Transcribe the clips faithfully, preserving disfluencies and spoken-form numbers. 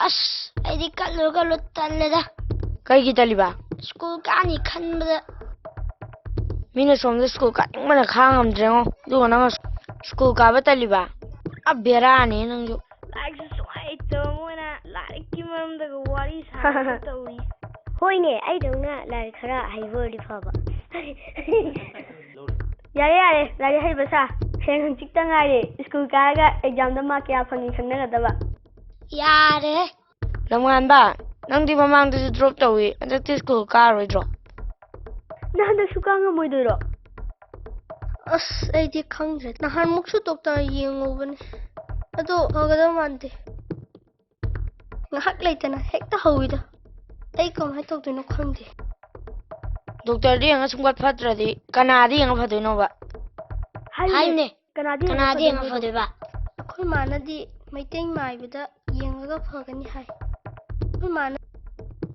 ꯑꯁ, ꯑꯩꯗꯤ ꯀꯠꯂꯨ ꯀꯠꯂꯨ ꯇꯜꯂꯦꯗ꯫ ꯀꯩꯒꯤ ꯇꯜꯂꯤꯕ? ꯁ꯭ꯀꯨꯜ ꯀꯥꯅꯤ ꯈꯟꯕꯗ꯫ ꯃꯤꯅ ꯁꯣꯝꯗ ꯁ꯭ꯀꯨꯜ ꯀꯥꯅꯤꯡꯕꯅ ꯈꯥꯡ ꯉꯝꯗ꯭ꯔꯦꯉꯣ, ꯑꯗꯨꯒ ꯅꯪꯅ ꯁ꯭ꯀꯨꯜ ꯀꯥꯕ ꯇꯜꯂꯤꯕ? ꯄꯨꯔꯥ ꯕꯦꯔꯥꯅꯦ ꯅꯪꯁꯨ꯫ ꯂꯥꯏꯔꯤꯛꯁꯨ ꯁꯨꯡꯍꯩ ꯍꯩꯇꯕ ꯃꯣꯏꯅ ꯂꯥꯏꯔꯤꯛꯀꯤ ꯃꯔꯝꯗꯒ ꯋꯥꯔꯤ ꯁꯥꯟꯅꯕ ꯇꯧꯏ꯫ ꯍꯣꯏꯅꯦ, ꯑꯩꯗꯧꯅ ꯂꯥꯏꯔꯤꯛ ꯈꯔ ꯍꯩꯕ ꯑꯣꯏꯔꯗꯤ ꯐꯕ꯫ ꯌꯥꯔꯦ, ꯌꯥꯔꯦ, ꯂꯥꯏꯔꯤꯛ ꯍꯩꯕ ꯁꯥ꯫ ꯍꯌꯦꯡ ꯍꯪꯆꯤꯠꯇ ꯉꯥꯏꯔꯦ ꯁ꯭ꯀꯨꯜ ꯀꯥꯔꯒ ꯑꯦꯛꯖꯥꯝꯗ ꯃꯥꯔꯛ ꯀꯌꯥ ꯐꯪꯉꯤ ꯈꯪꯅꯒꯗꯕ꯫ ꯌꯥꯔꯦ꯫ ꯂꯝꯉꯥꯟꯕ, ꯅꯪꯗꯤ ꯃꯃꯥꯡꯗꯁꯨ ꯗ꯭ꯔꯣꯞ ꯇꯧꯏ, ꯍꯟꯗꯛꯇꯤ ꯁ꯭ꯀꯨꯜ ꯀꯥꯔꯣꯏꯗ꯭ꯔꯣ? ꯅꯪ ꯍꯟꯗꯛꯁꯨ ꯀꯥ ꯉꯝꯃꯣꯏꯗꯣꯏꯔꯣ? ꯑꯁ, ꯑꯩꯗꯤ ꯈꯪꯗ꯭ꯔꯦ꯫ ꯅꯍꯥꯟꯃꯨꯛꯁꯨ ꯗꯣꯛꯇꯔ ꯌꯦꯡꯉꯨꯕꯅꯦ, ꯑꯗꯣ ꯐꯒꯗꯕ ꯃꯥꯟꯗꯦ꯫ ꯉꯥꯏꯍꯥꯛ ꯂꯩꯇꯅ ꯍꯦꯛꯇ ꯍꯧꯋꯤꯗ꯫ ꯑꯩ ꯀꯃꯥꯏꯅ ꯇꯧꯗꯣꯏꯅꯣ ꯈꯪꯗꯦ꯫ ꯗꯣꯛꯇꯔꯗ ꯌꯦꯡꯉ ꯁꯨꯡꯐꯠ ꯐꯠꯇ꯭ꯔꯗꯤ ꯀꯅꯥꯗ ꯌꯦꯡꯉ ꯐꯗꯣꯏꯅꯣꯕ? ꯍꯥꯏꯌꯨꯅꯦ꯫ ꯍꯥꯏꯌꯨꯅꯦ꯫ ꯀꯅꯥꯗ ꯌꯦꯡꯉ ꯀꯅꯥꯗ ꯌꯦꯡꯉ ꯐꯗꯣꯏꯅꯣ? ꯐꯗꯣꯏꯕ? ꯑꯩꯈꯣꯏ ꯃꯥꯅꯗꯤ ꯃꯩꯇꯩ ꯃꯥꯏꯕꯗ ꯌꯦꯡꯉꯒ ꯐꯒꯅꯤ ꯍꯥꯏ꯫ ꯑꯩꯈꯣꯏ ꯃꯥꯅ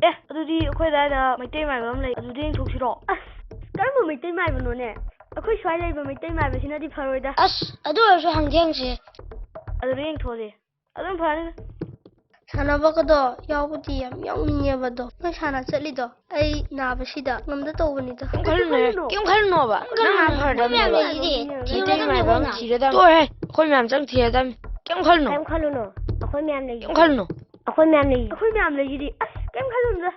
ꯑꯦ, ꯑꯗꯨꯗꯤ ꯑꯩꯈꯣꯏ ꯑꯗꯥꯏꯗ ꯃꯩꯇꯩ ꯃꯥꯏꯕ ꯑꯃ ꯂꯩ, ꯑꯗꯨꯗ ꯌꯦꯡꯊꯣꯛꯁꯤꯔꯣ? ꯑꯁ, ꯀꯔꯝꯕ ꯃꯩꯇꯩ ꯃꯥꯏꯕꯅꯣꯅꯦ? ꯑꯩꯈꯣꯏ ꯁ꯭ꯋꯥꯏ ꯂꯩꯕ ꯃꯩꯇꯩ ꯃꯥꯏꯕꯁꯤꯅꯗꯤ ꯐꯔꯣꯏꯗ꯫ ꯑꯁ, ꯑꯗꯨ ꯑꯣꯏꯔꯁꯨ ꯍꯪꯗꯤ ꯍꯪꯁꯦ꯫ ꯑꯗꯨꯗ ꯌꯦꯡꯊꯣꯛꯑꯁꯦ꯫ ꯑꯗꯨꯝ ꯐꯔꯅꯤꯗ꯫ ꯁꯥꯟꯅꯕꯒꯗꯣ ꯌꯥꯎꯕꯗꯤ ꯌꯥꯝ ꯌꯥꯎꯅꯤꯡꯉꯦꯕ ꯑꯗꯣ꯫ ꯅꯣꯏ ꯁꯥꯟꯅ ꯆꯠꯂꯤꯗꯣ ꯑꯩ ꯅꯥꯕꯁꯤꯗ ꯉꯝꯗ ꯇꯧꯕꯅꯤꯗ꯫ ꯀꯩꯝ ꯈꯜꯂꯨꯅꯨꯍꯦ, ꯀꯩꯝ ꯈꯜꯂꯨꯅꯣꯕ꯫ ꯅꯪ ꯅꯥ ꯐꯔꯗꯕꯅꯦꯕ꯫ ꯃꯩꯇꯩ ꯃꯥꯏꯕ ꯑꯃ ꯊꯤꯔꯗꯕꯅꯦ꯫ ꯇꯣꯛꯑꯣꯍꯦ, ꯑꯩꯈꯣꯏ ꯃꯌꯥꯝ ꯆꯪ ꯊꯤꯔꯗꯕꯅꯤ꯫ ꯀꯩꯝ ꯈꯜꯂꯨꯅꯣ꯫ ꯀꯩꯝ ꯈꯜꯂꯨꯅꯣ꯫ ꯑꯩꯈꯣꯏ ꯃꯌꯥꯝ ꯂꯩ꯫ ꯀꯩꯝ ꯈꯜꯂꯨꯅꯣ꯫ ꯑꯩꯈꯣꯏ ꯃꯌꯥꯝ ꯂꯩ꯫ ꯑꯩꯈꯣꯏ ꯃꯌꯥꯝ ꯂꯩꯁꯤꯗꯤ꯫ ꯑꯁ, ꯀꯩꯝ ꯈꯜꯂꯨꯅꯨꯗ꯫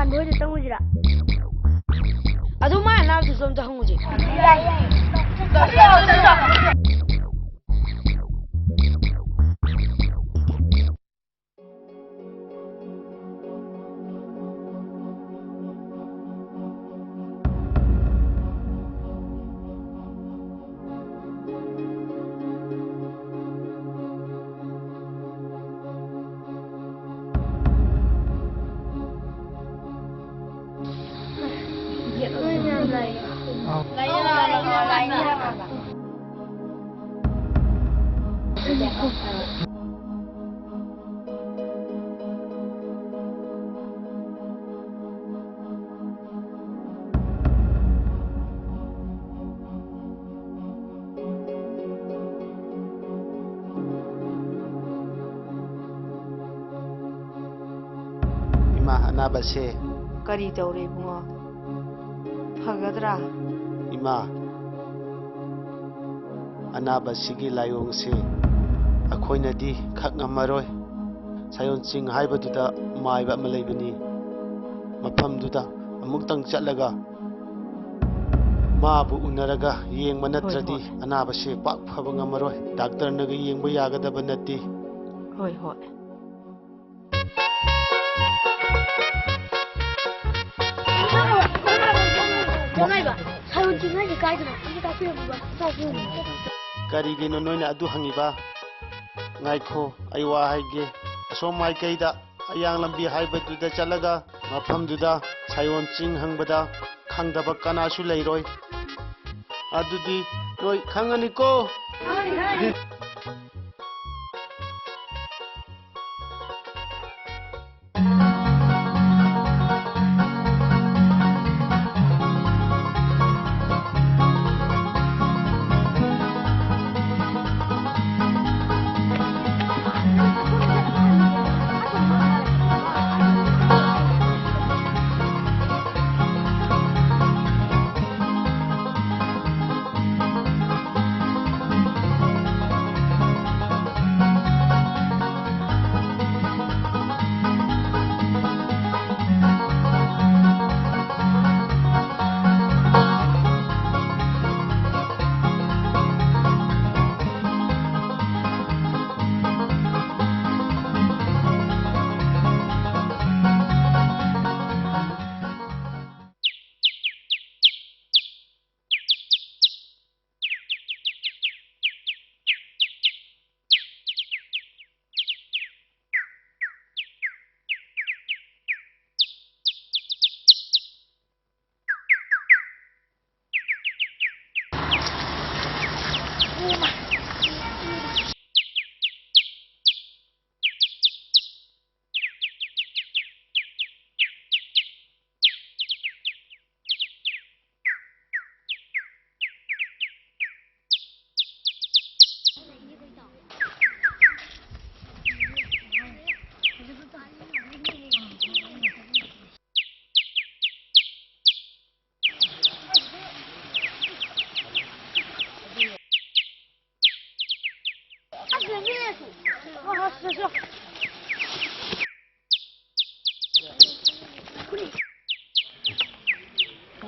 ꯃꯣꯏꯗ ꯆꯪꯉꯨꯁꯤꯔꯥ? ꯑꯗꯨ ꯃꯥ ꯑꯅꯥꯕꯗꯨꯁꯨ ꯑꯝꯇ ꯍꯪꯉꯨꯁꯦ꯫ ꯏꯃꯥ, ꯑꯅꯥꯕꯁꯦ꯫ ꯀꯔꯤ ꯇꯧꯔꯦ ꯏꯕꯨꯡꯉꯣ? ꯐꯒꯗ꯭ꯔꯥ? ꯏꯃꯥ, ꯑꯅꯥꯕꯁꯤꯒꯤ ꯂꯥꯏꯑꯣꯡꯁꯦ ꯑꯩꯈꯣꯏꯅꯗꯤ ꯈꯛ ꯉꯝꯃꯔꯣꯏ꯫ ꯁꯥꯌꯣꯟ ꯆꯤꯡ ꯍꯥꯏꯕꯗꯨꯗ ꯃꯥꯏꯕ ꯑꯃ ꯂꯩꯕꯅꯤ꯫ ꯃꯐꯝꯗꯨꯗ ꯑꯃꯨꯛꯇꯪ ꯆꯠꯂꯒ ꯃꯥꯕꯨ ꯎꯅꯔꯒ ꯌꯦꯡꯕ ꯅꯠꯇ꯭ꯔꯗꯤ ꯍꯣꯏ꯫ ꯑꯅꯥꯕꯁꯦ ꯄꯥꯛ ꯐꯕ ꯉꯝꯃꯔꯣꯏ꯫ ꯗꯥꯛꯇꯔꯅꯒ ꯌꯦꯡꯕ ꯌꯥꯒꯗꯕ ꯅꯠꯇꯦ꯫ ꯍꯣꯏ, ꯍꯣꯏ꯫ ꯖꯃꯥꯏꯕ, ꯁꯥꯌꯣꯟ ꯆꯤꯡ ꯍꯥꯏꯁꯦ ꯀꯥꯏꯗꯅꯣ? ꯑꯝꯇ ꯇꯥꯛꯄꯤꯔꯝꯃꯨꯕ, ꯇꯥꯛꯄꯤꯔꯝꯃꯨꯕ꯫ ꯀꯔꯤꯒꯤꯅꯣ ꯅꯣꯏꯅ ꯑꯗꯨ ꯍꯪꯉꯤꯕ? ꯉꯥꯏꯈꯣ, ꯑꯩ ꯋꯥ ꯍꯥꯏꯒꯦ꯫ ꯑꯁꯣꯝ ꯃꯥꯏꯀꯩꯗ ꯑꯌꯥꯡ ꯂꯝꯕꯤ ꯍꯥꯏꯕꯗꯨꯗ ꯆꯠꯂꯒ ꯃꯐꯝꯗꯨꯗ ꯁꯥꯌꯣꯟ ꯆꯤꯡ ꯍꯪꯕꯗ ꯈꯪꯗꯕ ꯀꯅꯥꯁꯨ ꯂꯩꯔꯣꯏ꯫ ꯑꯗꯨꯗꯤ ꯅꯣꯏ ꯈꯪꯉꯅꯤꯀꯣ꯫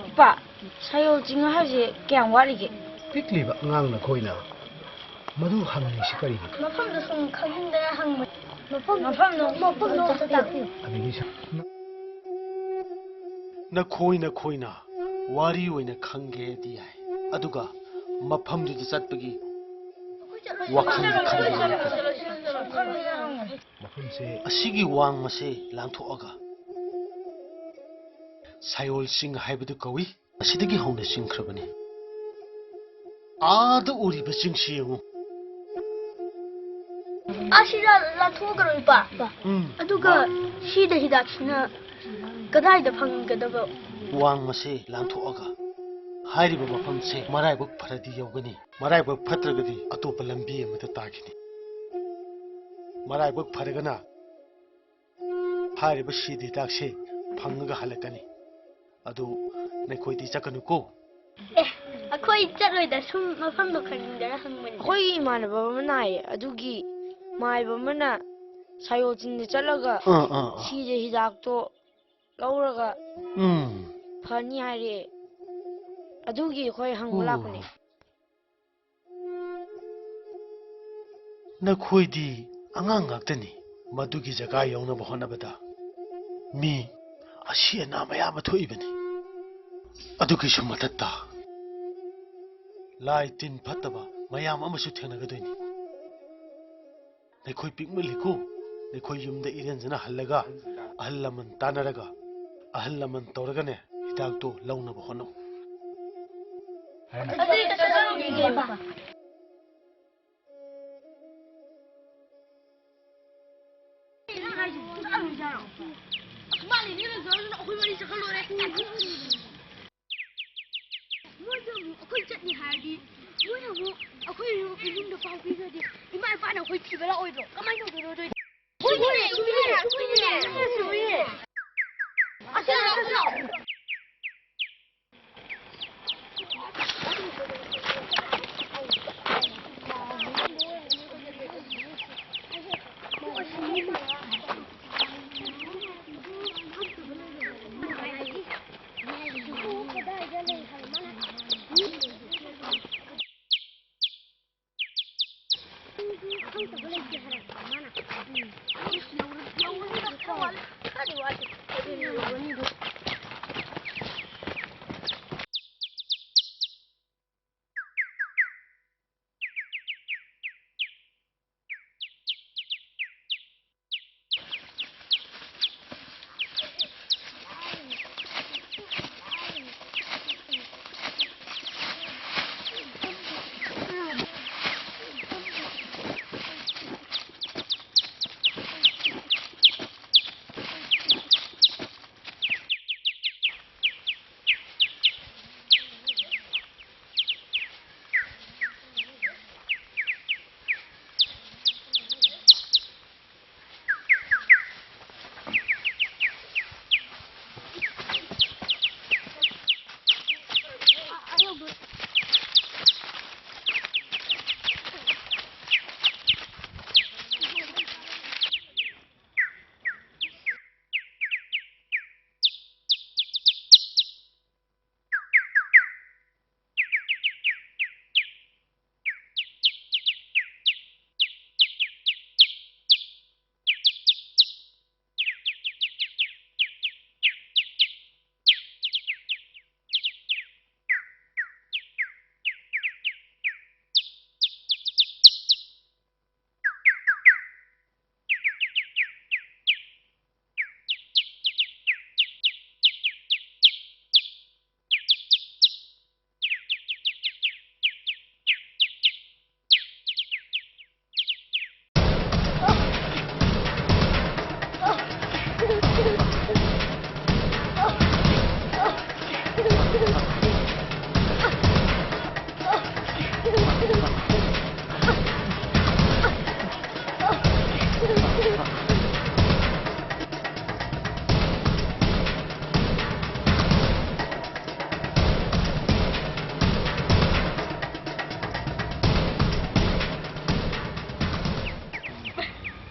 ꯏꯄꯥ, ꯁꯥꯌꯣꯜ ꯆꯤꯡ ꯍꯥꯏꯁꯦ ꯀꯌꯥꯝ ꯋꯥꯠꯂꯤꯒꯦ? ꯄꯤꯛꯂꯤꯕ ꯑꯉꯥꯡ ꯅꯈꯣꯏꯅ ꯃꯗꯨ ꯍꯪꯂꯤꯁꯤ ꯀꯔꯤꯒꯤꯅꯣ? ꯃꯐꯝꯗꯨ ꯁꯨꯝ ꯈꯪꯅꯤꯡꯗꯅ ꯍꯪꯕ꯫ ꯃꯐꯝ, ꯃꯐꯝꯗꯣ, ꯃꯐꯝꯗꯣ ꯑꯝꯇ ꯇꯥꯛꯄꯤꯌꯨ꯫ ꯑꯗꯒꯤ ꯁ-, ꯅꯈꯣꯏ ꯅꯈꯣꯏꯅ ꯋꯥꯔꯤ ꯑꯣꯏꯅ ꯈꯪꯒꯦꯗꯤ ꯌꯥꯏ, ꯑꯗꯨꯒ ꯃꯐꯝꯗꯨꯗ ꯆꯠꯄꯒꯤ ꯋꯥꯈꯜꯗꯤ ꯈꯟꯕ ꯅꯠꯇꯦ꯫ ꯃꯐꯝꯁꯦ ꯑꯁꯤꯒꯤ ꯋꯥꯡꯃꯁꯦ ꯂꯥꯟꯊꯣꯛꯑꯒ ꯁꯥꯌꯣꯜ ꯆꯤꯡ ꯍꯥꯏꯕꯗꯨ ꯀꯧꯏ꯫ ꯑꯁꯤꯗꯒꯤ ꯍꯧꯅ ꯆꯤꯡꯈ꯭ꯔꯕꯅꯤ꯫ ꯑꯥꯗ ꯎꯔꯤꯕ ꯆꯤꯡꯁꯤ ꯌꯦꯡꯉꯨ꯫ ꯑꯁꯤꯗ ꯂꯥꯟꯊꯣꯛꯈ꯭ꯔꯣ, ꯏꯄꯥ꯫ ꯎꯝ꯫ ꯑꯗꯨꯒ ꯁꯤꯗ ꯍꯤꯗꯥꯛꯁꯤꯅ ꯀꯗꯥꯏꯗ ꯐꯪꯒꯗꯕ? ꯋꯥꯡꯃꯁꯦ ꯂꯥꯟꯊꯣꯛꯑꯒ ꯍꯥꯏꯔꯤꯕ ꯃꯐꯝꯁꯦ ꯃꯔꯥꯏꯕꯛ ꯐꯔꯗꯤ ꯌꯧꯒꯅꯤ, ꯃꯔꯥꯏꯕꯛ ꯐꯠꯇ꯭ꯔꯒꯗꯤ ꯑꯇꯣꯞꯄ ꯂꯝꯕꯤ ꯑꯃꯗ ꯇꯥꯈꯤꯅꯤ꯫ ꯃꯔꯥꯏꯕꯛ ꯐꯔꯒꯅ ꯍꯥꯏꯔꯤꯕ ꯁꯤꯗ ꯍꯤꯗꯥꯛꯁꯦ ꯐꯪꯉꯒ ꯍꯜꯂꯛꯀꯅꯤ꯫ ꯑꯗꯨ ꯅꯈꯣꯏꯗꯤ ꯆꯠꯀꯅꯨꯀꯣ꯫ ꯑꯦ, ꯑꯩꯈꯣꯏ ꯆꯠꯂꯣꯏꯗ, ꯁꯨꯝ ꯃꯐꯝꯗꯣ ꯈꯪꯅꯤꯡꯗꯅ ꯍꯪꯕꯅꯤ꯫ ꯑꯩꯈꯣꯏꯒꯤ ꯏꯃꯥꯟꯅꯕ ꯑꯃ ꯅꯥꯏꯌꯦ, ꯑꯗꯨꯒꯤ ꯏꯃꯥꯟꯅꯕ ꯑꯃꯅ ꯁꯥꯌꯣꯜ ꯆꯤꯡꯗ ꯆꯠꯂꯒ ꯑꯥ, ꯑꯥ, ꯑꯥ꯫ ꯁꯤꯗ ꯍꯤꯗꯥꯛꯇꯣ ꯂꯧꯔꯒ ꯎꯝ꯫ ꯐꯅꯤ ꯍꯥꯏꯔꯛꯑꯦ꯫ ꯑꯗꯨꯒꯤ ꯑꯩꯈꯣꯏ ꯍꯪꯕ ꯑꯣ꯫ ꯂꯥꯛꯄꯅꯦ꯫ ꯅꯈꯣꯏꯗꯤ ꯑꯉꯥꯡ ꯉꯥꯛꯇꯅꯤ꯫ ꯃꯗꯨꯒꯤ ꯖꯒꯥ ꯌꯧꯅꯕ ꯍꯣꯠꯅꯕꯗ ꯃꯤ ꯑꯁꯤ ꯑꯅꯥ ꯃꯌꯥꯝ ꯑꯃ ꯊꯣꯛꯏꯕꯅꯤ꯫ ꯑꯗꯨꯒꯤꯁꯨ ꯃꯊꯛꯇ ꯂꯥꯏ ꯇꯤꯟ ꯐꯠꯇꯕ ꯃꯌꯥꯝ ꯑꯃꯁꯨ ꯊꯦꯡꯅꯒꯗꯣꯏꯅꯤ꯫ ꯅꯈꯣꯏ ꯄꯤꯛꯃꯜꯂꯤꯀꯣ꯫ ꯅꯈꯣꯏ ꯌꯨꯝꯗ ꯏꯔꯦꯟꯖꯅ ꯍꯜꯂꯒ ꯑꯍꯜ ꯂꯃꯟ ꯇꯥꯟꯅꯔꯒ ꯑꯍꯜ ꯂꯃꯟ ꯇꯧꯔꯒꯅꯦ ꯍꯤꯗꯥꯛꯇꯣ ꯂꯧꯅꯕ ꯍꯣꯠꯅꯧ꯫ ꯑꯗꯨꯗꯤ ꯆꯠꯂꯔꯣꯏꯒꯦ, ꯏꯄꯥ꯫ ꯅꯪ ꯍꯥꯏꯁꯤꯕꯨ ꯆꯠꯂꯔꯣꯏ ꯍꯥꯏꯔꯣ? ꯑꯁ, ꯃꯥ ꯂꯩꯔꯤꯉꯩ ꯂꯩꯖꯔꯁꯅꯨ, ꯑꯩꯈꯣꯏ ꯃꯔꯤ ꯆꯠꯈ꯭ꯔ ꯂꯣꯏꯔꯦ꯫ ꯃꯣꯏꯗꯣ ꯑꯃꯨꯛ ꯑꯩꯈꯣꯏ ꯆꯠꯅꯤ ꯍꯥꯏꯔꯗꯤ, ꯃꯣꯏꯅ ꯑꯃꯨꯛ ꯑꯩꯈꯣꯏ ꯏꯃꯨꯡꯗ ꯄꯥꯎ ꯄꯤꯈ꯭ꯔꯗꯤ, ꯏꯃꯥ ꯏꯄꯥꯅ ꯑꯩꯈꯣꯏ ꯊꯤꯕ ꯂꯥꯛꯑꯣꯏꯗ꯭ꯔꯣ? ꯀꯃꯥꯏꯅ ꯇꯧꯗꯣꯏꯅꯣ ꯑꯗꯨꯏꯗꯤ? ꯆꯨꯝꯃꯤꯅꯦ, ꯆꯨꯝꯃꯤꯅꯦ, ꯆꯨꯝꯃꯤꯅꯦ꯫ ꯑꯁ, ꯂꯥꯛꯑꯣ, ꯂꯥꯛꯑꯣ꯫ ꯈꯪꯗꯕ ꯂꯩꯇꯦ ꯍꯥꯏꯔꯛꯄ ꯃꯥꯅ꯫ ꯎꯝ꯫ ꯌꯧꯔ-, ꯌꯧꯔꯅꯤꯗ, ꯈꯔ ꯋꯥꯠꯂꯤ, ꯈꯔꯗꯤ ꯋꯥꯠꯂꯤ꯫ ꯑꯗꯨꯗꯤ ꯌꯧꯔꯅꯤꯗ꯫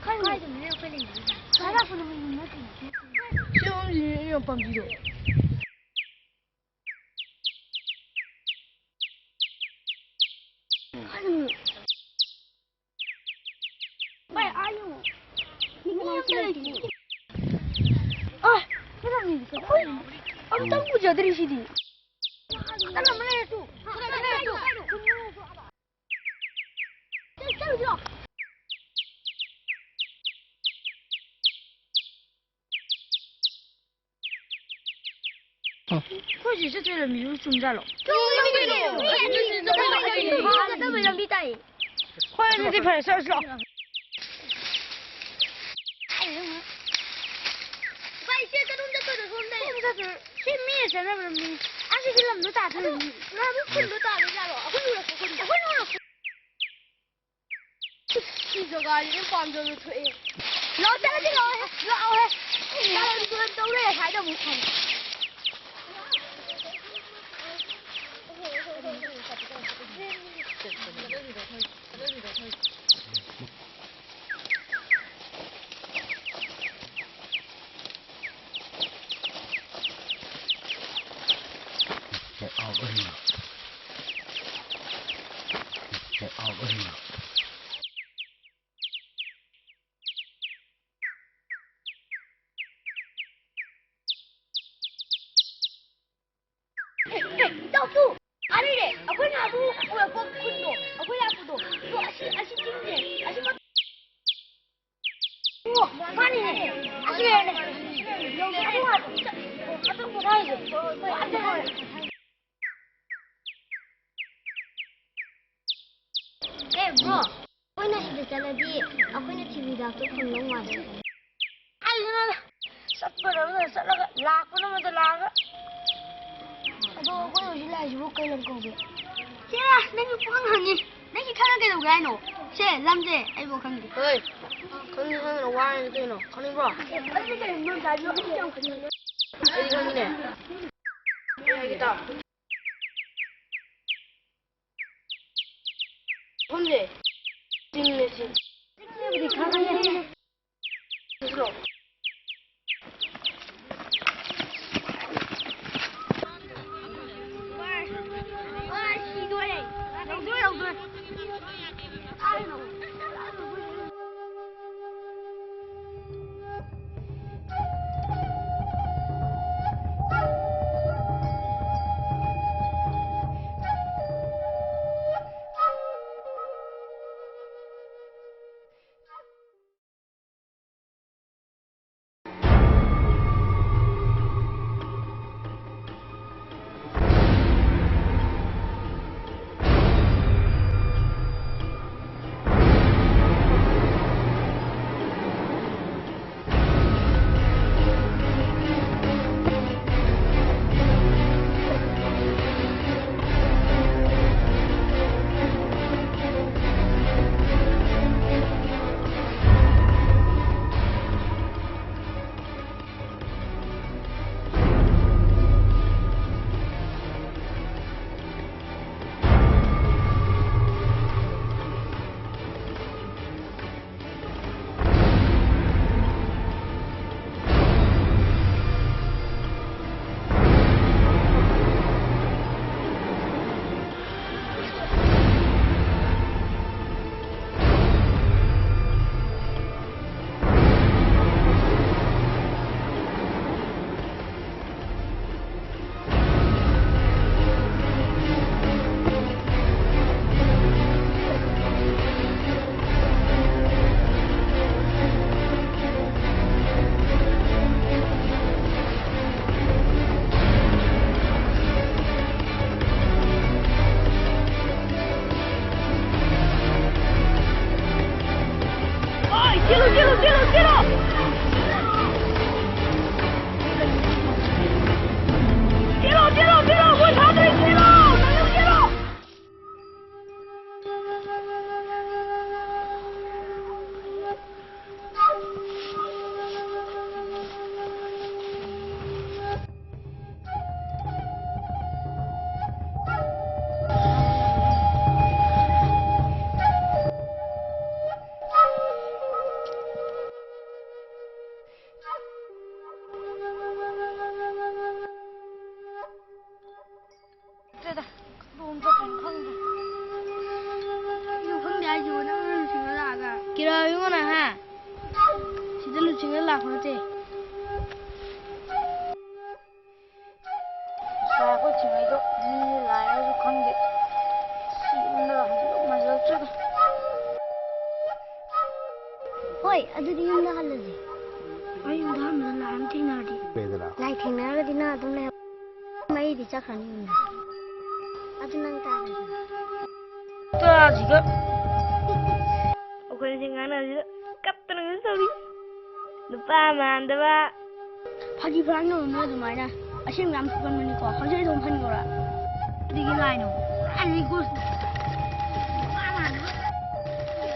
ꯀꯥꯏꯗꯅꯣ ꯑꯩꯈꯣꯏ ꯂꯩꯔꯤꯁꯦ? ꯁꯥ ꯂꯥꯛꯄ ꯅꯨꯃꯤꯠ ꯅꯠꯇꯦ꯫ ꯁꯤ ꯌꯦꯡꯉꯣ, ꯄꯥꯝꯕꯤꯗꯣ꯫ ꯀꯥꯏꯗꯅꯣ? ꯑ, ꯀꯩꯅꯣꯅꯤ, ꯑꯩꯈꯣꯏ ꯑꯝꯇꯪ ꯎꯖꯗ꯭ꯔꯤ ꯁꯤꯗꯤ꯫ ꯀꯔꯝꯕ ꯂꯩꯔꯁꯨ? ꯑꯩꯈꯣꯏ ꯍꯧꯖꯤꯛ ꯆꯠꯇꯣꯏ ꯂꯝꯕꯤꯗꯨ ꯆꯨꯝꯖꯥꯠꯂꯣ? ꯆꯨꯝꯃꯤ, ꯆꯨꯝꯃꯤ, ꯆꯨꯝꯃꯤ꯫ ꯐꯥꯒꯗꯕ ꯂꯝꯕꯤ ꯇꯥꯏ꯫ ꯍꯣꯏ, ꯑꯗꯨꯗꯤ ꯐꯔꯦ, ꯆꯠꯂꯁꯤ ꯂꯥꯛꯑꯣ꯫ ꯚꯥꯏ, ꯁꯤ ꯀꯗꯣꯝ ꯆꯠꯇꯣꯏꯅꯣ? ꯁꯣꯝꯗ꯫ ꯁꯣꯝ ꯆꯠꯇꯣꯏꯅꯣ? ꯁꯤ ꯃꯤꯅ ꯆꯠꯅꯕ ꯂꯝꯕꯤꯅꯤ꯫ ꯑꯁꯤꯒꯤ ꯂꯝꯗꯣ ꯇꯥꯗꯣꯏꯅꯤ꯫ ꯉꯥꯅꯨ ꯈꯨꯟꯗꯣ ꯇꯥꯗꯣꯏ ꯖꯥꯠꯂꯣ? ꯑꯩꯈꯣꯏꯅ ꯎꯔꯛꯄ ꯈꯨꯟꯗꯣ꯫ ꯑꯩꯈꯣꯏꯅ ꯎꯔꯛꯄ ꯁꯤ ꯖꯒꯥꯁꯤꯗꯤ ꯄꯥꯝꯖꯕ ꯊꯣꯛꯑꯦ꯫ ꯂꯥꯛꯑꯣ, ꯆꯠꯂꯁꯤ, ꯂꯥꯛꯑꯣꯍꯦ, ꯂꯥꯛꯑꯣꯍꯦ꯫ ꯀꯔꯟ ꯇꯨꯔꯟ ꯇꯧꯔꯦ ꯍꯥꯏꯗ ꯑꯃꯨꯛ ꯈꯪꯉꯦ꯫ Get out of here. Get out of here. ꯑꯦ, ꯑꯦ, ꯏꯇꯥꯎꯁꯨ! ꯑꯔꯤꯔꯦ! ꯑꯩꯈꯣꯏꯅ ꯑꯗꯨ ꯎꯔꯛꯄ ꯈꯨꯟꯗꯣ, ꯑꯩꯈꯣꯏ ꯂꯥꯛꯄꯗꯣ, ꯑꯗꯣ ꯑꯁꯤ, ꯑꯁꯤ ꯆꯤꯡꯁꯦ, ꯑꯁꯤ ꯃ-, ꯑꯣ, ꯃꯥꯅꯤꯅꯦ! ꯑꯁꯤ ꯂꯩꯔꯦꯅꯦ! ꯑꯗꯨ ꯉꯥꯏꯈꯣ, ꯆꯠ-, ꯑꯣ, ꯑꯗꯨ ꯄꯣꯊꯥꯔꯤꯁꯦ꯫ ꯑꯣ, ꯑꯗꯨ ꯉꯥꯏꯈꯣ꯫ ꯑꯦ, bro, ꯑꯩꯈꯣꯏꯅ ꯁꯤꯗ ꯆꯠꯂꯗꯤ ꯑꯩꯈꯣꯏꯅ ꯊꯤꯕ ꯍꯤꯗꯥꯛꯇꯣ ꯐꯪꯗꯧ ꯃꯥꯜꯂꯦ꯫ ꯀꯥꯏꯗꯩꯅꯣꯗ? ꯆꯠꯄꯅ ꯑꯃꯗ ꯆꯠꯂꯒ, ꯂꯥꯛꯄꯅ ꯑꯃꯗ ꯂꯥꯛꯑꯒ꯫ ꯑꯗꯣ ꯑꯩꯈꯣꯏ ꯍꯧꯖꯤꯛ ꯂꯥꯛꯏꯁꯤꯕꯨ ꯀꯩ ꯂꯝ ꯀꯧꯒꯦ? ꯆꯦ, ꯅꯪꯁꯨ ꯄꯨꯡꯍꯪ ꯍꯪꯉꯤ꯫ ꯅꯪꯒꯤ ꯈꯪꯉ ꯀꯩꯗꯧꯒꯦ ꯍꯥꯏꯅꯣ? ꯁꯦ, ꯂꯝꯁꯦ ꯑꯩꯕꯨ ꯈꯪꯗꯦ꯫ ꯍꯣꯏ, ꯈꯪꯉꯤ ꯈꯪꯗꯅ ꯋꯥꯔꯦꯅꯦ ꯀꯩꯅꯣ꯫ ꯈꯪꯅꯤꯡꯕ꯭ꯔꯣ? ꯑꯦ, ꯑꯗꯨꯗꯤ ꯀꯩꯅꯣ, ꯅꯣꯏ ꯒꯥꯔꯤꯗꯣ ꯑꯩ ꯌꯥꯝ ꯈꯪꯅꯤꯡꯉꯦ꯫ ꯑꯩꯗꯤ ꯈꯪꯉꯤꯅꯦ꯫ ꯑꯩ ꯍꯥꯏꯒꯦ ꯇꯥꯎ꯫ ꯃꯐꯝꯁꯦ ꯆꯤꯡꯅꯦ, ꯆꯤꯡ꯫ ꯆꯤꯡꯅꯦꯕꯨꯗꯤ ꯈꯪꯉꯦ꯫ ꯁꯤꯔꯣ? ꯌꯧꯗꯣꯔꯦ, ꯌꯧꯗꯣꯔꯦ꯫ ꯑꯥ, ꯌꯧꯗꯣꯔꯦ꯫ ꯑꯥ, ꯌꯧꯗꯣꯔꯦ꯫ ꯆꯦꯜꯂꯣ, ꯆꯦꯜꯂꯣ, ꯆꯦꯜꯂꯣ, ꯆꯦꯜꯂꯣ! ꯆꯦꯜꯂꯣ, ꯆꯦꯜꯂꯣ, ꯆꯦꯜꯂꯣ! ꯃꯣꯏ ꯐꯥꯗ꯭ꯔꯦ, ꯆꯦꯜꯂꯣ! ꯆꯦꯜꯂꯣ! ꯈꯪꯗ꯭ꯔꯦꯗ, ꯀꯗꯣꯝ ꯆꯠꯈ꯭ꯔꯤꯅꯣ ꯈꯪꯗ꯭ꯔꯦ꯫ ꯑꯩꯁꯨ ꯈꯪꯗꯦ ꯍꯥꯏꯁꯤꯕꯨ, ꯅꯪꯅ ꯂꯨꯆꯤꯡꯉ ꯂꯥꯛꯑꯒ꯫ ꯀꯤꯔꯛꯑꯕ ꯏꯉꯣꯅ, ꯍꯥ? ꯁꯤꯗ ꯂꯨꯆꯤꯡꯉ ꯂꯥꯛꯄ ꯅꯠꯇꯦ꯫ ꯉꯁꯥꯏ ꯑꯩꯈꯣꯏ ꯊꯤꯉꯩꯗꯣ ꯃꯤ ꯂꯥꯛꯑꯦ ꯍꯥꯏꯁꯨ ꯈꯪꯗꯦ꯫ ꯁꯤ ꯌꯨꯝꯗ ꯍꯟꯖꯤꯜꯂꯛ-, ꯍꯟꯖꯤꯜꯂꯛꯇ꯭ꯔꯦꯗ꯫ ꯍꯣꯏ, ꯑꯗꯨꯗꯤ ꯌꯨꯝꯗ ꯍꯜꯂꯁꯦ꯫ ꯑꯩ ꯌꯨꯝꯗ ꯍꯟꯕꯗ ꯂꯥꯏ ꯑꯃ ꯊꯦꯡꯅꯔꯗꯤ? ꯂꯩꯗꯅ꯫ ꯂꯥꯏ ꯊꯦꯡꯅꯔꯒꯗꯤ ꯅꯪ ꯑꯗꯨꯝ ꯂꯩꯍꯧ-, ꯃꯩꯗꯤ ꯆꯠꯈ꯭ꯔꯅꯤ ꯌꯨꯝꯗ꯫ ꯑꯗꯨ ꯅꯪ ꯇꯥꯔꯦꯗꯅ꯫ ꯇꯥꯁꯤꯒ꯫ ꯑꯩꯈꯣꯏꯅ ꯁꯤ ꯉꯥꯡꯅꯕꯁꯤꯗ ꯀꯞꯇꯅꯒ ꯇꯧꯔꯤ꯫ ꯅꯨꯄꯥ ꯃꯥꯟꯗꯕ꯫ ꯐꯥꯒꯤ ꯐꯔꯥꯡ ꯇꯧꯔꯝꯃꯣꯏ ꯑꯗꯨꯃꯥꯏꯅ꯫ ꯑꯁꯦꯡꯕ ꯌꯥꯝ ꯐꯨꯒꯟꯕꯅꯤꯀꯣ꯫ ꯍꯧꯖꯤꯛ ꯑꯗꯨꯝ ꯐꯟ ꯀꯧꯔ꯫ ꯑꯗꯨꯒꯤ ꯂꯥꯏꯅꯣ꯫ ꯀꯥꯏꯗꯒꯤ ꯒꯣꯁ-, ꯅꯨꯄꯥ ꯃꯥꯟꯗꯕ꯫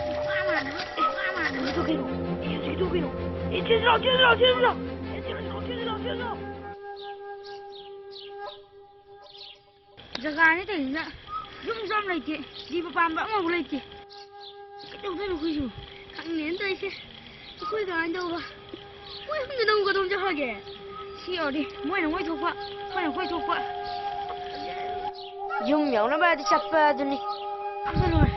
ꯅꯨꯄꯥ ꯃꯥꯟꯗꯕ꯫ ꯅꯨꯄꯥ ꯃꯥꯟꯗꯕ꯫ ꯀꯩꯅꯣ? ꯑꯦ, ꯍꯧꯖꯤꯛꯀꯤꯗꯣ ꯀꯩꯅꯣ? ꯑꯦ, ꯆꯦꯟꯁꯤ ꯂꯥꯎ, ꯆꯦꯟꯁꯤ ꯂꯥꯎ, ꯆꯦꯟꯁꯤ ꯂꯥꯎ꯫ ꯑꯦ, ꯆꯦꯟꯁꯤ ꯂꯥꯎ, ꯆꯦꯟꯁꯤ ꯂꯥꯎ, ꯆꯦꯟꯁꯤ ꯂꯥꯎ꯫ ꯖꯒꯥꯅꯤ ꯇꯧꯔꯤꯁꯤꯅ ꯌꯨꯝꯁꯨ ꯑꯃ ꯂꯩꯇꯦ, ꯖꯤꯕ ꯄꯥꯟꯕ ꯑꯃꯐꯥꯎ ꯂꯩꯇꯦ꯫ ꯀꯩꯗꯧꯗꯣꯏꯅꯣ ꯑꯩꯈꯣꯏꯁꯨ? ꯈꯪꯗꯦꯅ ꯇꯧꯔꯤꯁꯦ꯫ ꯑꯩꯈꯣꯏ ꯀꯃꯥꯏꯅ ꯇꯧꯕ? ꯃꯣꯏ ꯑꯍꯨꯝꯗꯨꯅ ꯑꯃꯨꯛ ꯀꯗꯣꯝ ꯆꯠꯈ꯭ꯔꯒꯦ? ꯁꯤ ꯌꯧꯔꯗꯤ ꯃꯣꯏꯅ ꯃꯣꯏ ꯊꯣꯛꯄ, ꯑꯩꯈꯣꯏꯅ ꯑꯩꯈꯣꯏ ꯊꯣꯛꯄ꯫ ꯌꯨꯝ ꯌꯧꯅꯕꯗꯤ ꯆꯠꯄ ꯑꯗꯨꯅꯤ꯫ ꯑꯗꯨ ꯂꯣꯏꯔꯦ꯫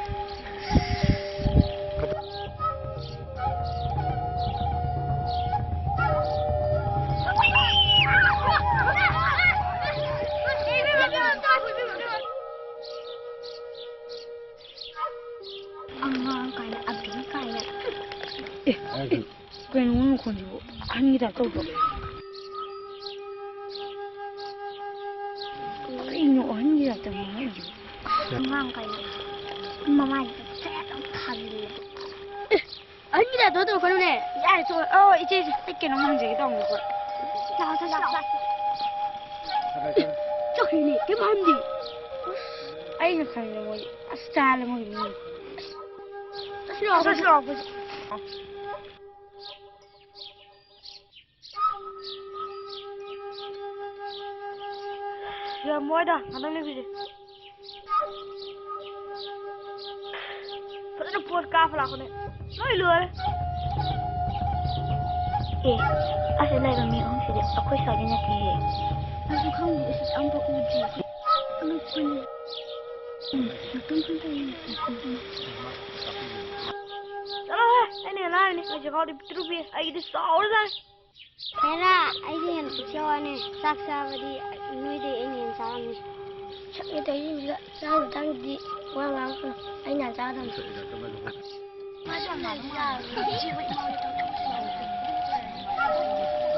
ꯑꯉꯥꯡ ꯀꯥꯏꯅ, ꯑꯕꯤ ꯀꯥꯏꯅ꯫ ꯑꯦ, ꯑꯦ, ꯀꯩꯅꯣ ꯃꯈꯣꯟꯁꯤꯕꯨ? ꯑꯍꯟꯒꯤ ꯇꯥꯏꯞ ꯇꯧꯗ꯭ꯔꯣ? ꯀꯩꯅꯣ ꯑꯍꯟꯒꯤ ꯇꯥꯏꯞꯇ ꯉꯥꯡꯉꯛꯏꯁꯤꯕꯨ? ꯑꯉꯥꯡ ꯀꯥꯏꯅ ꯃꯃꯥꯏꯗ ꯐꯦꯠ ꯑꯃ ꯊꯥꯖꯤꯜꯂꯦ꯫ ꯑꯦ, ꯑꯍꯟꯒꯤ ꯇꯥꯏꯞꯇ ꯇꯧꯔꯛꯀꯅꯨꯅꯦ꯫ ꯌꯥꯔꯦ, ꯇꯣꯛꯑꯣ꯫ ꯑꯣ, ꯏꯆꯦ, ꯏꯆꯦ, ꯑꯩ ꯀꯩꯅꯣꯝ ꯍꯪꯖꯒꯦ ꯇꯧꯕꯅꯦꯀꯣ꯫ ꯂꯥꯛꯑꯣ, ꯆꯠꯁꯤ, ꯂꯥꯛꯑꯣ, ꯆꯠꯁꯤ꯫ ꯆꯠꯈ꯭ꯔꯤꯅꯦ, ꯀꯩꯝ ꯍꯥꯏꯔꯝꯗꯦ꯫ ꯑꯩꯅ ꯈꯪꯉꯦ ꯃꯣꯏ꯫ ꯑꯁ, ꯆꯥꯂꯦ ꯃꯣꯏ ꯃꯤ꯫ ꯆꯠꯁꯤ ꯂꯥꯛꯑꯣ, ꯆꯠꯁꯤ ꯂꯥꯛꯑꯣ, ꯑꯩꯈꯣꯏꯁꯨ꯫ ꯌꯥꯝꯃꯣꯏꯗ, ꯉꯥꯛꯇꯪ ꯂꯦꯞꯈꯤꯁꯦ꯫ ꯐꯖꯅ ꯄꯣꯠ ꯀꯥꯞꯄ ꯂꯥꯛꯄꯅꯦ꯫ ꯂꯣꯏ ꯂꯣꯏꯔꯦ꯫ ꯑꯦ, ꯑꯁ, ꯂꯩꯕ ꯃꯤ ꯑꯍꯨꯝꯁꯤꯗꯤ ꯑꯩꯈꯣꯏ ꯁ꯭ꯋꯥꯏꯗꯤ ꯅꯠꯇꯦꯍꯦ꯫ ꯑꯩꯁꯨ ꯈꯪꯗꯦ, ꯑꯁ, ꯑꯝꯐꯥꯎ ꯎꯗ꯭ꯔꯤ꯫ ꯑꯉꯛꯄꯅꯤ꯫ ꯎꯝ, ꯉꯥꯛꯇꯪ ꯈꯟꯊꯒꯦ꯫ ꯆꯠꯂꯣꯍꯦ, ꯑꯩꯅ ꯍꯦꯟꯅ ꯂꯥꯏꯔꯅꯤ꯫ ꯍꯧꯖꯤꯛ ꯐꯥꯎꯗꯤ ꯄꯤꯛꯇ꯭ꯔꯨ ꯄꯤꯛꯏ꯫ ꯑꯩꯒꯤꯗꯤ ꯆꯥꯎꯔꯖꯥꯠꯅꯤ꯫ ꯍꯦꯔꯥ, ꯑꯩꯒꯤ ꯍꯦꯟꯅ ꯄꯤꯛꯆꯕ ꯋꯥꯅꯦ꯫ ꯆꯥꯛ ꯆꯥꯕꯗꯤ ꯅꯣꯏꯗꯩ ꯑꯩꯅ ꯍꯦꯟꯅ ꯆꯥꯔꯝꯅꯤ꯫ ꯁꯛꯅꯦ ꯇꯧꯔꯤꯁꯤꯡꯁꯤꯒ ꯆꯥꯕ ꯃꯇꯥꯡꯗꯗꯤ ꯋꯥ ꯉꯥꯡꯉꯛꯀꯅꯨ꯫ ꯑꯩꯅ ꯆꯥꯗꯕꯅꯤ꯫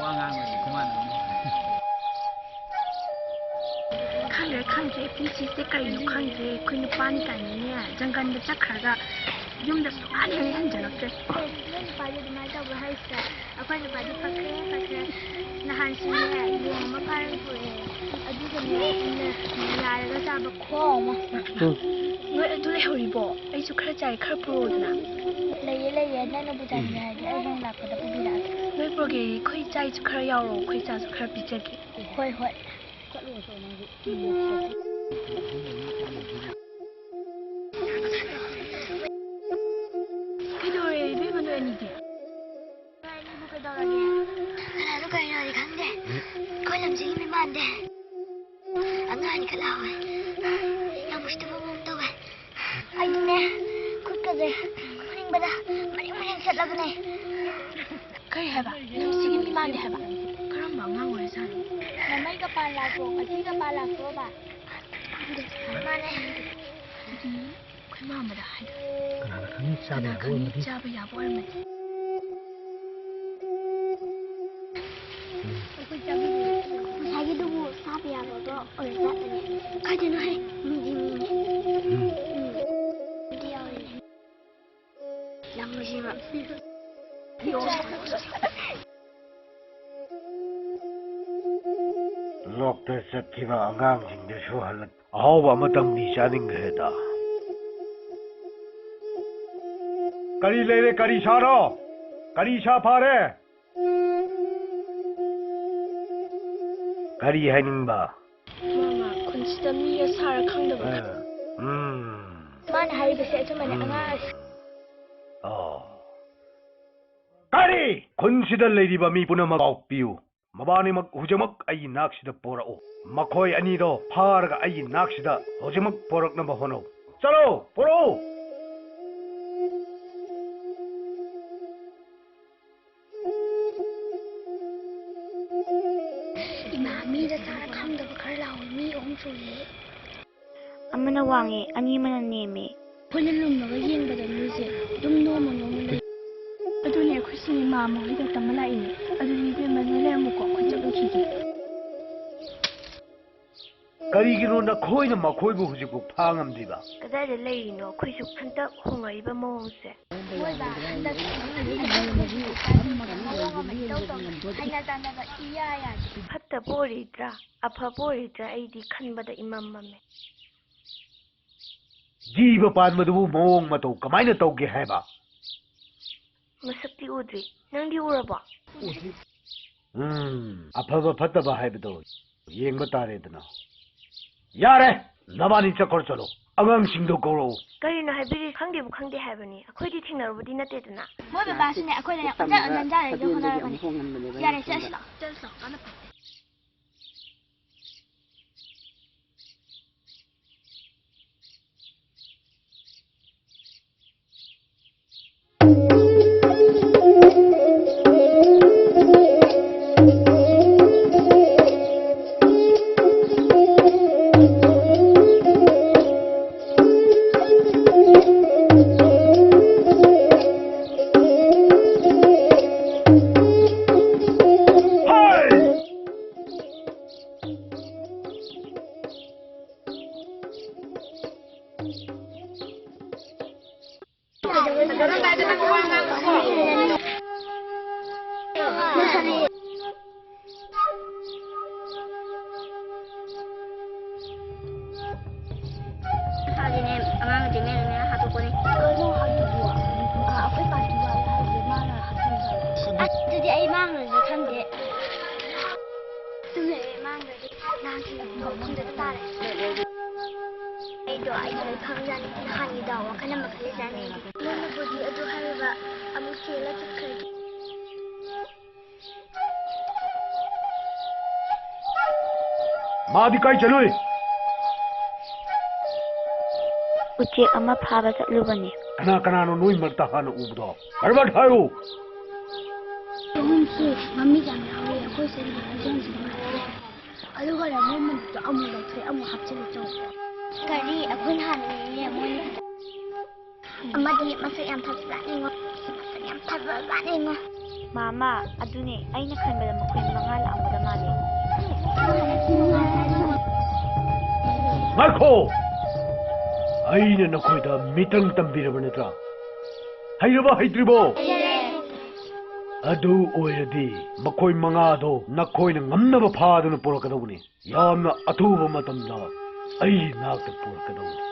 ꯋꯥ ꯉꯥꯡꯕꯗꯤ ꯈꯨꯃꯥꯟꯅꯕꯅꯤ꯫ ꯈꯪꯗ꯭ꯔꯦ, ꯈꯪꯗ꯭ꯔꯦ, ꯄꯨꯟꯁꯤꯁꯦ ꯀꯔꯤꯅꯣ ꯈꯪꯗ꯭ꯔꯦ꯫ ꯑꯩꯈꯣꯏ ꯅꯨꯄꯥꯅꯤ ꯀꯥꯏꯅꯅꯦ, ꯖꯪꯒꯜꯗ ꯆꯠꯈ꯭ꯔꯒ ꯌꯨꯝꯗ ꯁꯨꯡꯍꯟ ꯍꯦꯛ ꯍꯟꯖꯜꯂꯛꯇ꯭ꯔꯦ꯫ ꯑꯦ, ꯅꯣꯏ ꯅꯨꯄꯥꯗꯤ ꯑꯗꯨꯃꯥꯏꯅ ꯇꯧꯕ꯭ꯔꯥ ꯍꯥꯏꯁꯦ? ꯑꯩꯈꯣꯏ ꯅꯨꯄꯥꯗꯤ ꯐꯈ꯭ꯔꯦ, ꯐꯈ꯭ꯔꯦ꯫ ꯅꯍꯥꯟꯁꯨꯅꯦ, ꯌꯣꯡ ꯑꯃ ꯐꯥꯔꯒ ꯄꯨꯔꯛꯑꯦ꯫ ꯑꯗꯨꯒꯅꯦ, ꯌꯥꯏꯔꯒ ꯆꯥꯕ ꯈꯨꯍꯥꯎ ꯑꯃ꯫ ꯎꯝ꯫ ꯅꯣꯏ ꯑꯗꯨ ꯂꯩꯍꯧꯔꯤꯕꯣ? ꯑꯩꯁꯨ ꯈꯔ ꯆꯥꯏ, ꯈꯔ ꯄꯨꯔꯛꯎꯗꯅ꯫ ꯂꯩꯌꯦ, ꯂꯩꯌꯦ꯫ ꯅꯪꯅꯕꯨ ꯆꯥꯅꯤꯡꯉꯦ ꯍꯥꯏꯔꯗꯤ ꯑꯩ ꯅꯪ ꯂꯥꯛꯄꯗ ꯄꯨꯕꯤꯔꯛꯑꯒꯦ꯫ ꯅꯣꯏ ꯄꯨꯔꯛꯀꯦ, ꯑꯩꯈꯣꯏ ꯏꯆꯥꯁꯨ ꯈꯔ ꯌꯥꯎꯔꯛꯑꯣ, ꯑꯩꯈꯣꯏ ꯏꯆꯥꯁꯨ ꯈꯔ ꯄꯤꯖꯒꯦ꯫ ꯍꯣꯏ, ꯍꯣꯏ꯫ ꯀꯩꯗꯧꯔꯦ ꯏꯕꯦꯝꯃ ꯅꯣꯏ ꯑꯅꯤꯗꯤ? ꯅꯣꯏ ꯑꯅꯤꯕꯨ ꯀꯩꯗꯧꯔꯒꯦ? ꯀꯅꯥꯅꯣ ꯀꯔꯤꯅꯣꯗꯤ ꯈꯪꯗꯦ꯫ ꯑꯩꯈꯣꯏ ꯂꯝꯁꯤꯒꯤ ꯃꯤ ꯃꯥꯟꯗꯦ꯫ ꯑꯉꯥꯡ ꯑꯅꯤꯈꯛ ꯂꯥꯎꯋꯦ꯫ ꯌꯥꯝ ꯎꯁꯤꯠꯇꯕ ꯃꯑꯣꯡ ꯇꯧꯋꯦ꯫ ꯑꯩꯗꯤꯅꯦ, ꯈꯨꯠꯀꯁꯦ ꯐꯨꯅꯤꯡꯕꯗ ꯃꯔꯦꯡ ꯃꯔꯦꯡ ꯆꯠꯂꯕꯅꯦ꯫ ꯀꯔꯤ ꯍꯥꯏꯕ? ꯂꯝꯁꯤꯒꯤ ꯃꯤ ꯃꯥꯟꯗꯦ ꯍꯥꯏꯕ? ꯀꯔꯝꯕ ꯑꯉꯥꯡ ꯑꯣꯏꯔꯖꯥꯠꯅꯣ? ꯃꯃꯩꯒ ꯄꯥꯟ ꯂꯥꯛꯄ꯭ꯔꯣ? ꯃꯊꯤꯒ ꯄꯥꯟ ꯂꯥꯛꯄ꯭ꯔꯣꯕ? ꯈꯪꯗꯦ꯫ ꯃꯥꯅꯦ꯫ ꯑꯗꯨꯗꯤ ꯑꯩꯈꯣꯏ ꯃꯥꯝꯃꯗ ꯍꯥꯏꯗꯣꯛꯑꯦ꯫ ꯀꯅꯥꯅ ꯈꯪꯅꯤ? ꯆꯥꯕ ꯀꯅꯥ ꯌꯥꯕ ꯈꯪꯅꯤ? ꯑꯣꯏꯔꯝꯃꯗꯤ꯫ ꯆꯥꯕ ꯌꯥꯕ ꯑꯣꯏꯔꯝꯃꯗꯤ꯫ ꯉꯁꯥꯏꯒꯤꯗꯨꯕꯨ ꯆꯥꯕ ꯌꯥꯕꯗꯣ ꯑꯣꯏꯔꯖꯥꯠꯂꯅꯦ? ꯀꯥꯏꯗꯩꯅꯣꯍꯦ? ꯃꯤꯗꯤ ꯃꯤꯅꯦ꯫ ꯎꯝ꯫ ꯎꯝ꯫ ꯑꯗꯨꯗꯤ ꯌꯥꯎꯔꯤꯅꯦ꯫ ꯂꯪꯉꯨꯁꯤꯕ꯫ ꯂꯣꯛꯇ ꯆꯠꯈꯤꯕ ꯑꯉꯥꯡꯁꯤꯡꯗꯨꯁꯨ ꯍꯜꯂꯛ-, ꯑꯍꯥꯎꯕ ꯑꯃꯇꯪꯗꯤ ꯆꯥꯅꯤꯡꯈ꯭ꯔꯦꯗ꯫ ꯀꯔꯤ ꯂꯩꯔꯦ? ꯀꯔꯤ ꯁꯥꯔꯣ? ꯀꯔꯤ ꯁꯥ ꯐꯥꯔꯦ? ꯀꯔꯤ ꯍꯥꯏꯅꯤꯡꯕ? ꯃꯥꯃ, ꯈꯨꯟꯁꯤꯗ ꯃꯤꯒ ꯁꯥꯔ ꯈꯪꯗꯕ ꯑ, ꯈꯔ꯫ ꯎꯝ꯫ ꯃꯥꯅ ꯍꯥꯏꯔꯤꯕꯁꯦ ꯑꯆꯨꯝꯕꯅꯦ, ꯎꯝ꯫ ꯑꯉꯥꯡ ꯑꯁꯤ꯫ ꯑꯣ꯫ ꯀꯔꯤ? ꯈꯨꯟꯁꯤꯗ ꯂꯩꯔꯤꯕ ꯃꯤ ꯄꯨꯝꯅꯃꯛ ꯄꯥꯎ ꯄꯤꯌꯨ꯫ ꯃꯕꯥꯅꯤꯃꯛ ꯍꯧꯖꯤꯛꯃꯛ ꯑꯩꯒꯤ ꯅꯥꯛꯁꯤꯗ ꯄꯣꯔꯛꯎ꯫ ꯃꯈꯣꯏ ꯑꯅꯤꯗꯣ ꯐꯥꯔꯒ ꯑꯩꯒꯤ ꯅꯥꯛꯁꯤꯗ ꯍꯧꯖꯤꯛꯃꯛ ꯄꯣꯔꯛꯅꯕ ꯍꯣꯠꯅꯧ꯫ ꯆꯠꯂꯣ, ꯄꯣꯔꯛꯎ! ꯏꯃꯥ, ꯃꯤꯗ ꯆꯥꯔ ꯈꯪꯗꯕ ꯈꯔ ꯂꯥꯎꯋꯦ꯫ ꯃꯤ ꯑꯍꯨꯝ ꯁꯨꯏꯌꯦ꯫ ꯑꯃꯅ ꯋꯥꯡꯉꯦ, ꯑꯅꯤ ꯑꯃꯅ ꯅꯦꯝꯃꯦ꯫ ꯑꯩꯈꯣꯏꯅ ꯂꯨꯝꯃꯒ ꯌꯦꯡꯕꯗ ꯃꯤꯁꯦ ꯑꯗꯨꯝ ꯅꯣꯝꯃ ꯅꯣꯝꯃ ꯂꯩ꯫ ꯑꯗꯨꯅꯦ ꯑꯩꯈꯣꯏꯁꯨ ꯏꯃꯥ ꯃꯈꯣꯏꯗ ꯇꯝꯕ ꯂꯥꯛꯏꯅꯦ꯫ ꯑꯗꯨꯗꯤ ꯏꯕꯦꯝꯃ, ꯅꯣꯏ ꯂꯩꯔꯝꯃꯨꯀꯣ, ꯑꯩꯈꯣꯏ ꯆꯠꯂꯨꯈꯤꯒꯦ꯫ ꯀꯔꯤꯒꯤꯅꯣ ꯅꯈꯣꯏꯅ ꯃꯈꯣꯏꯕꯨ ꯍꯧꯖꯤꯛꯐꯥꯎ ꯐꯥ ꯉꯝꯗ꯭ꯔꯤꯕ? ꯀꯗꯥꯏꯗ ꯂꯩꯔꯤꯅꯣ? ꯑꯩꯈꯣꯏꯁꯨ ꯍꯟꯗꯛ ꯍꯣꯡꯉꯛꯏꯕ ꯃꯑꯣꯡꯁꯦ꯫ ꯃꯣꯏꯕ ꯍꯟꯗꯛ ꯍꯥꯏꯅ ꯆꯥꯟꯅꯕ ꯏꯌꯥ ꯌꯥꯗꯦ꯫ ꯐꯠꯇꯕ ꯑꯣꯏꯔꯤꯗ꯭ꯔꯥ, ꯑꯐꯕ ꯑꯣꯏꯔꯤꯗ꯭ꯔꯥ, ꯑꯩꯗꯤ ꯈꯟꯕꯗ ꯏꯃꯝ ꯃꯝꯃꯦ꯫ ꯖꯤꯕ ꯄꯥꯟꯕꯗꯨꯕꯨ ꯃꯑꯣꯡ ꯃꯇꯧ ꯀꯃꯥꯏꯅ ꯇꯧꯒꯦ ꯍꯥꯏꯕ? ꯃꯁꯛꯇꯤ ꯎꯗ꯭ꯔꯤ꯫ ꯅꯪꯗꯤ ꯎꯔꯕꯣ? ꯎꯝ, ꯑꯐꯕ ꯐꯠꯇꯕ ꯍꯥꯏꯕꯗꯣ ꯌꯦꯡꯕ ꯇꯥꯔꯦꯗꯅ꯫ ꯌꯥꯔꯦ! ꯅꯕꯥꯅꯤ ꯆꯠꯈ꯭ꯔꯣ, ꯆꯠꯂꯣ꯫ ꯑꯉꯥꯡꯁꯤꯡꯗꯣ ꯀꯧꯔꯛꯎ꯫ ꯀꯔꯤꯅꯣ ꯍꯥꯏꯕꯤꯔꯤ? ꯈꯪꯗꯦꯕꯨ ꯈꯪꯗꯦ ꯍꯥꯏꯕꯅꯤ꯫ ꯑꯩꯈꯣꯏꯗꯤ ꯊꯦꯡꯅꯔꯨꯕꯗꯤ ꯅꯠꯇꯦꯗꯅ꯫ ꯃꯣꯏ ꯕꯕꯥꯁꯨꯅꯦ ꯑꯩꯈꯣꯏꯗ ꯌꯥꯝ ꯑꯣꯟꯖꯥ-, ꯑꯣꯟꯖꯥꯔꯦ ꯑꯗꯨ ꯍꯣꯠꯅꯔꯕꯅꯤ꯫ ꯌꯥꯔꯦ, ꯆꯠꯂꯁꯤ ꯂꯥꯛꯑꯣ꯫ ꯆꯠꯂꯁꯤ ꯂꯥꯛꯑꯣ꯫ ꯀꯥꯟꯅ ꯐꯠꯇꯦ꯫ ꯀꯩꯗꯧꯔꯝꯗꯥꯏꯗ ꯅꯪ ꯋꯥ ꯉꯥꯡꯕꯀꯣ꯫ ꯃꯁꯥꯒꯤꯅꯦ, ꯑꯉꯥꯡꯒꯤ ꯃꯦꯠꯅ ꯃꯦꯠꯅ ꯍꯥꯠꯇꯣꯛꯄꯅꯤ꯫ ꯀꯩꯅꯣ ꯍꯥꯏꯗꯨꯕꯨ? ꯑꯩꯈꯣꯏ ꯄꯥꯔꯇꯤ ꯋꯥꯠꯂꯦ ꯍꯥꯏꯁꯦ ꯃꯥꯅ ꯍꯥꯠꯆꯟꯕ꯫ ꯑꯗꯨꯗꯤ ꯑꯩ ꯃꯥꯡꯈ꯭ꯔꯁꯨ ꯈꯪꯗꯦ꯫ ꯇꯨꯝ ꯂꯩꯔꯦ ꯃꯥꯡꯈ꯭ꯔꯗꯤ꯫ ꯅꯍꯥꯟ ꯊꯦꯡꯅꯕ ꯃꯐꯝꯗꯨꯗ ꯇꯥꯔꯦ꯫ ꯑꯩꯗꯣ ꯑꯩ ꯂꯣꯏ ꯈꯪꯖꯥꯠꯅꯤ꯫ ꯅꯍꯥꯟꯒꯤꯗꯣ ꯋꯥꯈꯜ ꯑꯃ ꯈꯜꯂꯤꯖꯥꯠꯅꯤ ꯑꯩꯗꯤ꯫ ꯅꯪꯅꯕꯨꯗꯤ ꯑꯗꯨ ꯍꯥꯏꯔꯤꯕ, ꯑꯃꯨꯛ ꯆꯦꯜꯂ ꯆꯠꯈ꯭ꯔꯗꯤ꯫ ꯃꯥꯗꯤ ꯀꯥꯏ ꯆꯠꯂꯨꯏ? ꯎꯆꯦꯛ ꯑꯃ ꯐꯥꯕ ꯆꯠꯂꯨꯕꯅꯤ꯫ ꯀꯅꯥ ꯀꯅꯥꯅꯣ ꯅꯣꯏ ꯃꯔꯛꯇ ꯍꯥꯟꯅ ꯎꯕꯗꯣ? ꯕꯔꯕꯠ ꯍꯥꯏꯌꯨ꯫ ꯑꯍꯨꯝꯁꯤ ꯃꯃꯤꯠ ꯌꯥꯝ ꯌꯥꯎꯋꯤ꯫ ꯑꯩꯈꯣꯏ ꯁꯤꯗ ꯍꯧꯖꯤꯛ ꯍꯧꯖꯤꯛ ꯃꯥꯜꯂꯦ꯫ ꯑꯗꯨꯒ ꯃꯣꯏ ꯃꯅꯤꯡꯗꯣ ꯑꯃꯨꯛ ꯂꯧꯊꯣꯛꯑꯦ, ꯑꯃꯨꯛ ꯍꯥꯞꯆꯤꯜꯂꯦ ꯇꯧꯋꯦ꯫ ꯀꯔꯤ? ꯑꯩꯈꯣꯏꯅ ꯍꯥꯟꯅ ꯌꯦꯡꯉꯦ, ꯃꯣꯏꯅ ꯑꯃꯗꯤ ꯃꯁꯛ ꯌꯥꯝ ꯐꯖꯖꯥꯠꯅꯤꯉꯣ꯫ ꯃꯁꯛ ꯌꯥꯝ ꯐꯖꯖꯥꯠꯅꯤꯉꯣ꯫ ꯃꯥꯃꯥ, ꯑꯗꯨꯅꯦ, ꯑꯩꯅ ꯈꯟꯕꯗ ꯃꯈꯣꯏ ꯃꯉꯥ ꯂꯥꯛꯑꯝꯒꯗ ꯃꯥꯜꯂꯦ꯫ ꯉꯥꯏꯈꯣ! ꯑꯩꯅ ꯅꯈꯣꯏꯗ ꯃꯤꯇ꯭ꯔꯪ ꯇꯝꯕꯤꯔꯕ ꯅꯠꯇ꯭ꯔꯥ? ꯍꯩꯔꯕ ꯍꯩꯇ꯭ꯔꯤꯕꯣ? ꯑꯗꯨ ꯑꯣꯏꯔꯗꯤ ꯃꯈꯣꯏ ꯃꯉꯥꯗꯣ ꯅꯈꯣꯏꯅ ꯉꯝꯅꯕ ꯐꯥꯗꯨꯅ ꯄꯨꯔꯛꯀꯗꯧꯕꯅꯤ꯫ ꯌꯥꯝꯅ ꯑꯊꯨꯕ ꯃꯇꯝꯗ ꯑꯩꯒꯤ ꯅꯥꯛꯇ ꯄꯨꯔꯛꯀꯗꯧꯕꯅꯤ꯫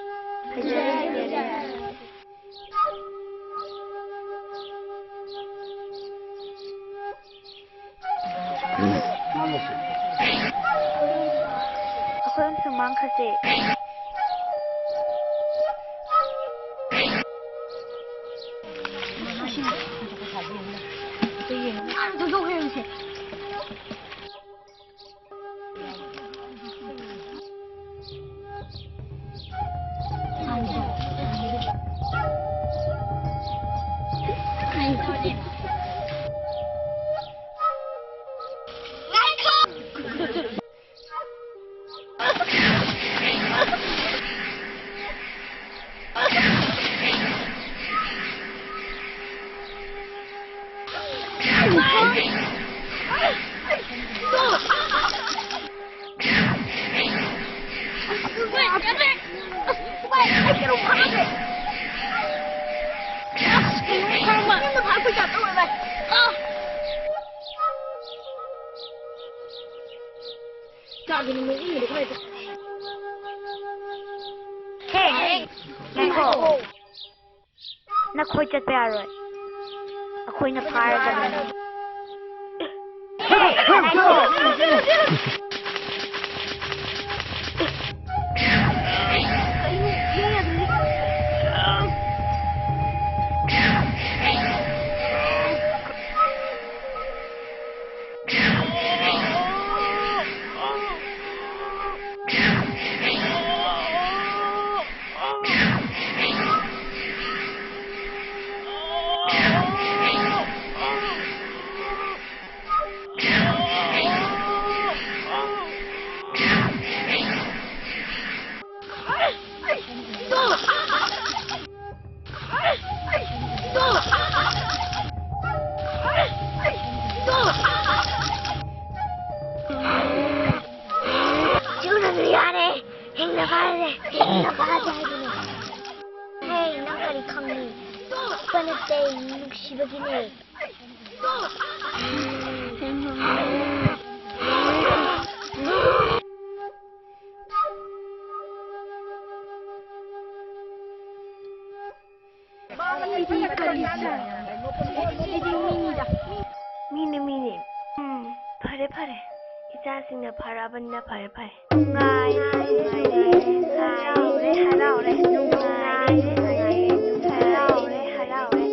ꯑꯩꯈꯣꯏ ꯑꯃꯁꯨ ꯃꯥꯡꯈ꯭ꯔꯁꯦ꯫ ꯄꯩꯁꯥ ꯇꯧꯔ ꯚꯥꯏ꯫ ꯑꯥ! ꯆꯥꯒꯦꯅ ꯃꯩ ꯏꯪꯉꯤꯗꯣ ꯀꯃꯥꯏ ꯇꯧ-, ꯍꯦ, ꯉꯥꯏꯈꯣ꯫ ꯅꯈꯣꯏ ꯆꯠꯄ ꯌꯥꯔꯣꯏ꯫ ꯑꯩꯈꯣꯏꯅ ꯐꯥꯔꯗꯕꯅꯤ꯫ ꯁꯤꯒꯨꯝꯕꯁꯨ ꯌꯥꯔꯦ꯫ ꯍꯤꯡꯅ ꯐꯥꯔꯁꯦ, ꯍꯤꯡꯅ ꯐꯥꯔꯁꯦ ꯍꯥꯏꯕꯅꯦ꯫ ꯍꯦ, ꯅꯪ ꯀꯔꯤ ꯈꯪꯉꯤ? ꯑꯩꯈꯣꯏꯅ ꯇꯦ ꯅꯨꯡꯁꯤꯕꯒꯤꯅꯦ꯫ ꯁꯤꯗꯤ ꯀꯔꯤꯅꯣ? ꯁꯤꯗꯤ ꯃꯤꯅꯤꯗ꯫ ꯃꯤꯅꯤ, ꯃꯤꯅꯤ꯫ ꯎꯝ, ꯐꯔꯦ, ꯐꯔꯦ꯫ ꯏꯆꯥꯁꯤꯡꯅ ꯐꯔꯛꯑꯕꯅꯤꯅ ꯐꯔꯦ, ꯐꯔꯦ꯫ ꯅꯨꯡꯉꯥꯏꯔꯦ, ꯅꯨꯡꯉꯥꯏꯔꯦ꯫ ꯍꯔꯥꯎꯔꯦ, ꯍꯔꯥꯎꯔꯦ꯫ ꯅꯨꯡꯉꯥꯏꯔꯦ, ꯅꯨꯡꯉꯥꯏꯔꯦ꯫ ꯍꯔꯥꯎꯔꯦ, ꯍꯔꯥꯎꯔꯦ꯫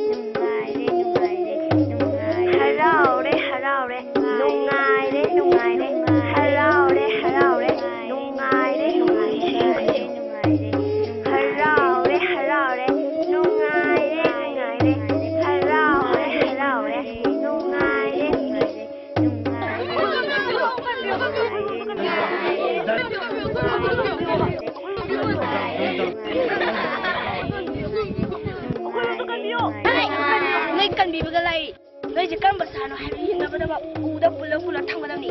ꯅꯨꯡꯉꯥꯏꯔꯦ, ꯅꯨꯡꯉꯥꯏꯔꯦ꯫ ꯅꯨꯡꯉꯥꯏꯔꯦ꯫ ꯍꯔꯥꯎꯔꯦ, ꯍꯔꯥꯎꯔꯦ꯫ ꯅꯨꯡꯉꯥꯏꯔꯦ, ꯅꯨꯡꯉꯥꯏꯔꯦ꯫ ꯍꯔꯥꯎꯔꯦ, ꯍꯔꯥꯎꯔꯦ꯫ ꯅꯨꯡꯉꯥꯏꯔꯦ, ꯅꯨꯡꯉꯥꯏꯔꯦ꯫ ꯍꯔꯥꯎꯔꯦ, ꯍꯔꯥꯎꯔꯦ꯫ ꯅꯨꯡꯉꯥꯏꯔꯦ, ꯅꯨꯡꯉꯥꯏꯔꯦ꯫ ꯍꯔꯥꯎꯔꯦ, ꯍꯔꯥꯎꯔꯦ꯫ ꯅꯨꯡꯉꯥꯏꯔꯦ, ꯅꯨꯡꯉꯥꯏꯔꯦ꯫ ꯅꯣꯏ ꯀꯟꯕꯤꯕꯒ ꯂꯥꯏ꯫ ꯅꯣꯏꯁꯦ ꯀꯔꯝꯕ ꯁꯥꯅꯣ ꯍꯥꯏꯕ ꯌꯦꯡꯅꯕꯗ ꯎꯗ ꯄꯨꯜꯂ ꯄꯨꯜꯂ ꯊꯝꯒꯗꯕꯅꯤ꯫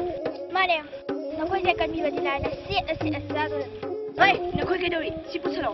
ꯃꯥꯅꯦ, ꯅꯈꯣꯏꯁꯦ ꯀꯟꯕꯤꯕꯗꯤ ꯂꯥꯏꯔꯗ ꯁꯦꯠꯂ ꯁꯦꯠꯂ ꯆꯥꯗꯣꯔꯕꯅꯤ꯫ ꯍꯣꯏ, ꯅꯈꯣꯏ ꯀꯩꯗꯧꯔꯤ? ꯁꯤ ꯄꯨꯁꯜꯂꯣ꯫